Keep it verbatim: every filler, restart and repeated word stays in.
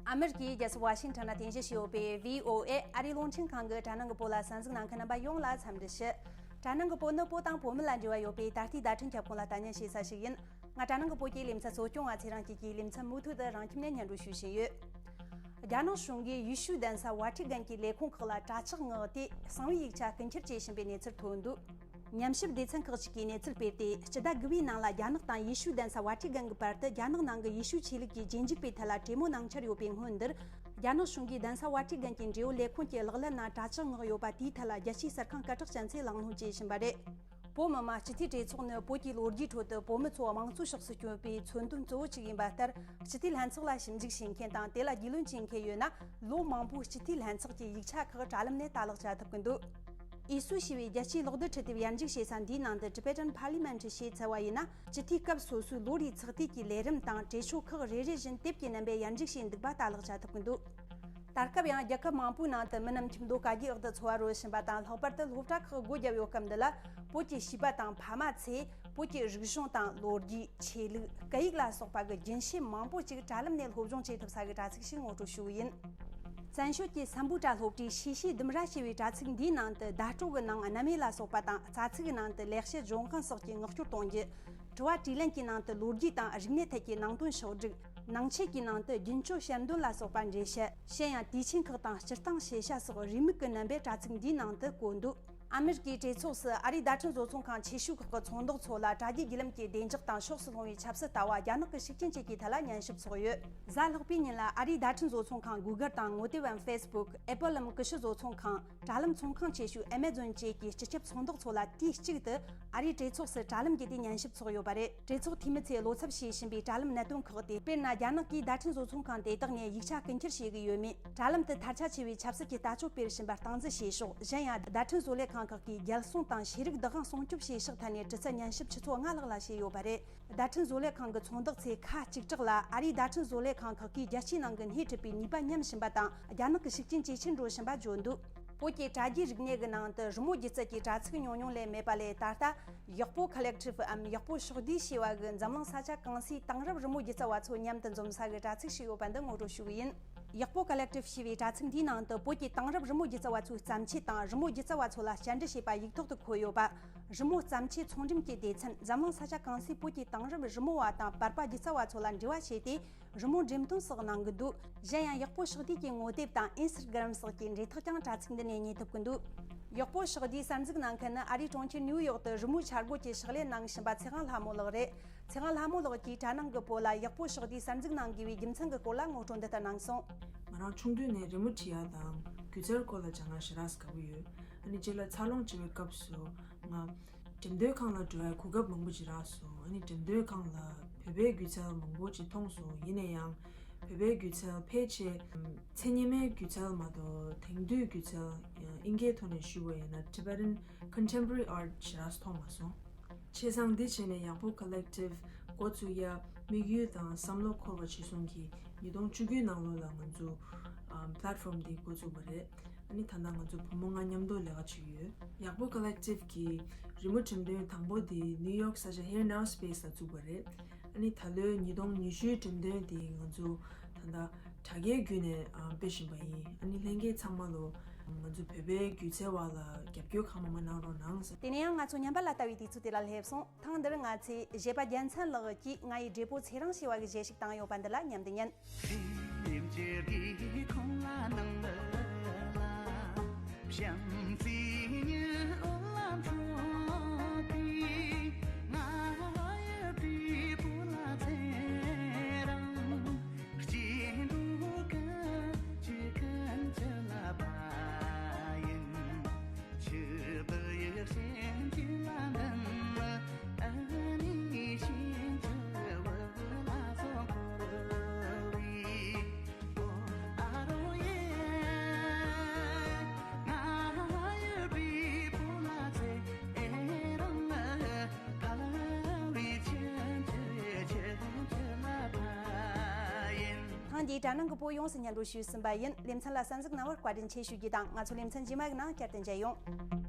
ཨ་མེ་རི་ཀའི་རྒྱལ་ས་ཝ་ཤིང་ཊོན་ལ་རྟེན་གཞི་བྱས་ཡོད་པའི་བྷི་ཨོ་ཨེ་ཨ་རིའི་རླུང་འཕྲིན་ཁང་གི་དྲ་ནང་གི་བོད་ལ་གསན་གཟིགས་གནང་མཁན་རྣམ་པ་ཡོངས་ལ་འཚམས་འདྲི་ཞུ། དྲ་ནང་གི་བོད་ནི་བོད་དང་བོད་མི་ལ་འབྲེལ་བ་ཡོད་པའི་ད་ལྟའི་བརྡ་འཕྲིན་ཁྱབ་ཁོངས་ལ་ལྟ་ཉན་བྱེད་ས་ཞིག་ཡིན། ང་དྲ་ནང་གི་བོད་ཀྱི་ལེ་ཚན་གཙོ་སྐྱོང་བ་ཚེ་རིང་སྐྱིད་ཀྱིས་ལེ་ཚན་མུ་མཐུད་དུ་རང་ཁྱིམ་ནས་སྙན་སྒྲོན་ཞུ་བཞིན་ཡོད། རྒྱ་ནག་གཞུང་གིས་ཡེ་ཤུའི་གདན་ས་ཝ་ཊི་གན་གྱི་ལས་ཁུངས་ཁག་ལ་དྲ་ཆག་མངགས་ཏེ་གསང་བའི་ཡིག་ཆ་རྐུ་འཁྱེར་བྱས་ཕྱིན་པའི་གནས་ཚུལ་ཐོན་འདུག། ཉམས་ཞིབ་སྡེ་ཚན་ཁག་ཅིག་གིས་གནས་ཚུལ་སྤེལ་ཏེ། སྤྱི་ཟླ་དགུ་པའི་ནང་ལ་རྒྱ་ནག་དང་ཡེ་ཤུའི་གདན་ས་ཝ་ཊི་གན་གྱི་བར་དུ་རྒྱ་ནག་ནང་གི་ཡེ་ཤུའི་ཆོས་ལུགས་ཀྱི་རྗེས་འཇུག་པའི་ཐད་ལ་གྲོས་མོལ་གནང་འཆར་ཡོད་པའི་སྔོན་འདིར། རྒྱ་ནག་གཞུང་གིས་གདན་ས་ཝ་ཊི་གན་གྱི་འབྲེལ་ཡོད་ལས་ཁུངས་ཀྱི་ལག་ལེན་ན་དྲ་ཆག་མངགས་ཡོད་པ་དེའི་ཐད་ལ་རྒྱལ་སྤྱིའི་གསར་ཁང་སྐད་གྲགས་ཅན་ཚོས་གླེང་སློང་བྱེད་བཞིན་པ་རེད། བོད་མི་མང་སྤྱི་འཐུས་གྲོས་ཚོགས་ནི་བོད་ཀྱི་ལོ་རྒྱུས་ཁྲོད་དུ་བོད་མི་ཚོ་དམངས་གཙོའི་ཕྱོགས་སུ་བསྐྱོད་པའི་མཚོན་དོན་གཙོ་བོ་གཅིག་ཡིན་པ་ལྟར། སྤྱི་འཐུས་ལྷན་ཚོགས་ལ་ཞིབ་འཇུག་བྱེད་མཁན་དང་དེ་ལ་རྒྱུས་ལོན་བྱེད་མཁན་ཡོད་ན། ལོ་མང་པོའི་སྤྱི་འཐུས་ལྷན་ཚོགས་ཀྱི་ཡིག་ཆ་ཁག་དྲ་ལམ་ནས་ལྟ་ཀློག་བྱ་ཐུབ་ཀྱི་འདུག། ཨེ་སུ་ཞེས་པའི་རྒྱལ་སྤྱིའི་ཀློག་བསྡུར་ཁྲིད་དེབ་ཡར་འཇུག་བྱེད་ས་འདིའི་ནང་དུ་Tibetan Parliament ཞེས་བཙལ་བ་ཡིན་ན། སྤྱི་འཐུས་སྐབས་སོ་སོའི་ལོ་རེའི་ཚགས་དུས་ཀྱི་ལས་རིམ་དང་གྲོས་ཆོད་ཁག་རེ་རེ་བཞིན་དེབ་ཀྱི་རྣམ་པས་ཡར་འཇུག་བྱས་འདུག་པ་ལྟ་ཀློག་བྱ་ཐུབ་ཀྱི་འདུག། ད་སྐབས་ཡང་རྒྱལ་ཁབ་མང་པོའི་ནང་དུ་མི་རྣམས་ཁྱིམ་སྡོད་ག་གི་འོག་ཏུ་འཚོ་བ་རོལ་བཞིན་པ་དང་། ལྷག་པར་དུ་སློབ་གྲྭ་ཁག་སྒོ་བརྒྱབ་ཡོད་སྐབས་འདི་ལ། བོད་ཀྱི་བྱིས་པ་དང་ཕ་མ་ཚོས་བོད་ཀྱི་རིག་གཞུང་དང་ལོ་རྒྱུས། ཆོས་ལུགས། སྐད་ཡིག་ལ་སོགས་པ་གི་རྒྱུན་ཤེས་མང་པོ་ཅིག་དྲ་ལམ་ནས་སློབ་སྦྱོང་བྱེད་ཐུབ་ས་གི་དྲ་ཚིགས་ཤིག་ངོ་སྤྲོད་ཞུ་གི་ཡིན། བཙན་བྱོལ་གྱི་སམ་བྷོ་ཊ་སློབ་གྲྭའི་ཤེས་བྱའི་ལྡུམ་ར་ཞེས་པའི་དྲ་ཚིགས་འདིའི་ནང་དུ་བརྡ་སྤྲོད་ཀྱི་ནང་རྣམ་དབྱེ་ལ་སོགས་པ་དང་། རྩ་ཚིག་གི་ནང་དུ་ལེགས་བཤད་ལྗོན་དབང་སོགས་ཀྱི་ངག་སྐྱོར་གཏོང་རྒྱུ། དྲི་བ་དྲིས་ལན་གྱི་ནང་དུ་ལོ་རྒྱུས་དང་རིག་གནས་ཐད་ཀྱི་ནང་དོན་ཕྱོགས་བསྒྲིགས། ནང་ཆོས་ཀྱི་ནང་དུ་རྒྱུན་སྤྱོད་བཤད་འདོན་ལ་སོགས་པ་འགྲེལ་བཤད། གཞན་ཡང་དུས་ཆེན་ཁག་དང་སྤྱིར་བཏང་ཤེས་བྱ་སོགས་རེའུ་མིག་གི་རྣམ་པས་དྲ་ཚིགས་འདིའི་ནང་དུ་བཀོད་འདུག། ཨ་མེ་རི་ཀའི་གྲོས་ཚོགས་སུ་ཨ་རིའི་བརྡ་འཕྲིན་བཟོ་ཚོང་ཁང་ཆེ་ཤོས་ཁག་གི་ཚོང་བདག་ཚོ་ལ་དྲ་རྒྱའི་བརྒྱུད་ལམ་གྱི་བདེ་འཇགས་དང་ཕྱོགས་སུ་ལྷུང་བའི་ཆབ་སྲིད་ལྟ་བ། རྒྱ་ནག་གི་ཤུགས་རྐྱེན་བཅས་ཀྱི་ཐད་ལ་ཉན་ཞིབ་ཚོགས་ཡོད། གཟའ་ལྷག་པའི་ཉིན་ལ་ཨ་རིའི་བརྡ་འཕྲིན་བཟོ་ཚོང་ཁང་Google དང་ངོ་དེབ་བམ་Facebook། Apple འམ་ཀུ་ཤུ་བཟོ་ཚོང་ཁང་། དྲ་ལམ་ཚོང་ཁང་ཆེ་ཤོས་Amazon བཅས་ཀྱི་སྤྱི་ཁྱབ་ཚོང་བདག་ཚོ་ལ་དུས་གཅིག་ཏུ་ཨ་རིའི་གྲོས་ཚོགས་སུ་དྲ་ལམ་བརྒྱུད་དེ་ཉན་ཞིབ་ཚོགས་ཡོད་པ་རེད། གྲོས་ཚོགས་འཐུས་མི་ཚོས་བློ་འཚབ་བྱེད་བཞིན་པའི་དྲ་ལམ་གནད་དོན་ཁག་སྟེ། དཔེར་ན། རྒྱ་ནག་གིས་བརྡ་འཕྲིན་བཟོ་ཚོང་ཁང་དེ་དག་ནས་ཡིག་ཆ་རྐུ་འཁྱེར་བྱེད་ཀྱི་ཡོད་མེད། དྲ་ལམ་དུ་མཐར་ཆ་ཆེ་བའི་ཆབ་སྲིད་ཀྱི་ལྟ་སྤྱོད་སྤེལ་བཞིན་པར་སྟངས་འཛིན་བྱེད་ཕྱོགས། གཞན་ཡང་། བརྡ་འཕྲིན་བཟོ་ལས་ཁང་ཁག་གིས་རྒྱལ་སྲུང་དང་ཤེས་རིག་བདག་དབང་སྲུང་སྐྱོབ་བྱེད་ཕྱོགས་ཐད་ནས་དྲི་ཚད་ཉན་ཞིབ་ཆུ་ཚོད་ལྔ་ལྷག་ལ་བྱས་ཡོད་པ་རེད། བརྡ་འཕྲིན་བཟོ་ལས་ཁང་གི་ཚོང་བདག་ཚོས་ཁ་གཅིག་གྲགས་ལ། ཨ་རིའི་བརྡ་འཕྲིན་བཟོ་ལས་ཁང་ཁག་གིས་རྒྱལ་སྤྱིའི་ནང་གི་སྣེ་ཁྲིད་པའི་ནུས་པ་ཉམས་བཞིན་པ་དང་། རྒྱ་ནག་གི་ཤུགས་རྐྱེན་ཇེ་ཆེར་འགྲོ་བཞིན་པ་བརྗོད་འདུག། བོད་ཀྱི་དྲ་རྒྱའི་རིག་གནས་ཀྱི་ནང་དུ་རི་མོ་སྒྱུ་རྩལ་གྱི་དྲ་ཚིགས་ཉུང་ཉུང་ལས་མེད་པ་ལས། ད་ལྟ་ཡག་པོ་ཀོ་ལེག་ཊིབ་འམ་ཡག་པོ་ཕྱོགས་བསྡུས་ཞེས་པ་གི་འཛམ་གླིང་ས་ཆ་གང་སའི་དེང་རབས་རི་མོ་སྒྱུ་རྩལ་བ་ཚོ་མཉམ་དུ་འཛོམས་ས་གི་དྲ་ཚིགས་ཤིག་ཡོད་པ་འདི་ངོ་སྤྲོད་ཞུ་གི་ཡིན། ཡག་པོ་ཀོ་ལེག་ཊིབ་ཞེས་པའི་དྲ་ཚིགས་འདིའི་ནང་དུ་བོད་ཀྱི་དེང་རབས་རི་མོ་སྒྱུ་རྩལ་བ་ཚོའི་བརྩམས་ཆོས་དང་། རི་མོ་སྒྱུ་རྩལ་བ་ཚོ་ལ་བཅར་འདྲི་བྱས་པ་ཡིག་ཐོག་ཏུ་འཁོད་ཡོད་པ། རི་མོ་བརྩམས་ཆོས་ཚོང་འགྲེམས་ཀྱི་སྡེ་ཚན། འཛམ་གླིང་ས་ཆ་གང་སའི་བོད་ཀྱི་དེང་རབས་རི་མོ་བ་དང་པར་པ་སྒྱུ་རྩལ་བ་ཚོ་ལ་འབྲེལ་བ་བྱས་ཏེ། རི་མོ་འགྲེམས་སྟོན་སོགས་གནང་གི་འདུག། གཞན་ཡང་། ཡག་པོ་ཕྱོགས་བསྡུས་ཀྱི་ངོ་དེབ་དང་Instagram སོགས་ཀྱི་འབྲེལ་ཐག་ཀྱང་དྲ་ཚིགས་འདི་ནས་རྙེད་ཐུབ་ཀྱི་འདུག། ཡག་པོ་ཕྱོགས་བསྡུས་གསར་འཛུགས་གནང་མཁན་ནི་ཨ་རིའི་གྲོང་ཁྱེར་ནིའུ་ཡོག་ཏུ་རི་མོའི་འཆར་སྒོ་བཅས་ཕྱག་ལས་གནང་བཞིན་པ་ཚེ་དབང་ལྷ་མོ་ལགས་རེད། ཚེ་དབང་ལྷ་མོ་ལགས་ཀྱིས་དྲ་ནང་གི་བོད་ལ་ཡག་པོ་ཕྱོགས་བསྡུས་གསར་འཛུགས་གནང་དགོས་པའི་རྒྱུ་མཚན་གྱི་སྐོར་ལ་ངོ་སྤྲོད་འདི་ལྟར་གནང་སོང་། ང་རང་ཆུང་དུས་ནས་རི་མོ་འབྲི་ཡ་དང་སྒྱུ་རྩལ་སྐོར་ལ་སྦྱང་ཡ་ཞེ་དྲག་དགའ་པོ་ཡོད། ཨ་ནི་རྗེས་ལ་འཚར་ལོངས་བྱེད་པའི་སྐབས་སུ་ང་འགྲེམས་སྟོན་ཁང་ལ་འགྲོ་ཡ་གོ་སྐབས་མང་པོ་ཅིག་རག་སོང་། ཨ་ནི་འགྲེམས་སྟོན་ཁང་ལ་བོད་པའི་སྒྱུ་རྩལ་མང་པོ་ཅིག་མཐོང་སོང་། ཡིན་ན་ཡང་བོད་པའི་སྒྱུ་རྩལ་ཕལ་ཆེར་མཚན་ཉི་མའི་སྒྱུ་རྩལ་མ་གཏོགས་དེང་དུས་སྒྱུ་རྩལ་ཨིན་སྐད་ཐོག་ནས་ཞུ་བ་ཡིན་ན་Tibetan Contemporary Art ཞེ་དྲག་མཐོང་མ་སོང་། བྱས་ཙང་འདི་བྱས་ནས་ཡག་པོ་Collective འགོ་བཙུགས་ཡ་དམིགས་ཡུལ་དང་བསམ་བློ་འཁོར་བ་ཇི་བྱུང་གིས་ཉིས་སྟོང་བཅུ་དགུའི་ནང་ལོགས་ལ་ང་ཚོ་ཨམ་platform འདི་འགོ་བཙུགས་པ་རེད། ཨ་ནི་ད་ལྟ་ང་ཚོ་བུ་མོ་ལྔ་མཉམ་དུ་ལས་ཀ་བྱེད་ཀྱི་ཡོད། ཡག་པོ་Collective གི་རི་མོ་འགྲེམས་སྟོན་དང་པོ་དེ་ནིའུ་ཡོག་ས་ཆ་Here Now Space ལ་བཙུགས་པ་རེད། ཨ་ནི་ད་ལོའི་ཉིས་སྟོང་ཉི་ཤུའི་འགྲེམས་སྟོན་དེ་ང་ཚོ་ད་ལྟ་དྲ་རྒྱའི་བརྒྱུད་ནས་ཨ་སྤེལ་བཞིན་པ་ཡིན། ཨ་ནི་ལྷན་རྒྱས་ཚང་མ་ལོ་ང་ཚོ་བོད་པའི་སྒྱུ་རྩལ་བ་ལ་རྒྱབ་སྐྱོར་གང་མང་མང་གནང་རོགས་གནང་ཟེར། དེ་ནས་ཡང་ང་ཚོ་ཉམས་པ་ལ་ལྟ་བའི་དུས་ཚོད་དེ་ལ་སླེབས་སོང་། ཐེངས་འདིར་ང་ཚོས་གཞས་པ་རྒྱལ་མཚན་ལགས་ཀྱིས་ང་ཡི་བགྲེས་པོ་ཚེ་རིང་ཞེས་པ་གི་གཞས་ཤིག་བཏང་ཡོད་པ་འདི་ལ་མཉམ་དུ་ཉན། ཐེངས་འདིའི་དྲ་ནང་གི་བོད་ཡོངས་སུ་སྙན་སྒྲོན་ཞུས་ཟིན་པ་ཡིན། ལེ་ཚན་ལ་གསན་གཟིགས་གནང་བར་བཀའ་དྲིན་ཆེ་ཞུ་རྒྱུ་དང་། ང་ཚོ་ལེ་ཚན་རྗེས་མ་གི་ནང་བསྐྱར་དུ་མཇལ་ཡོང་།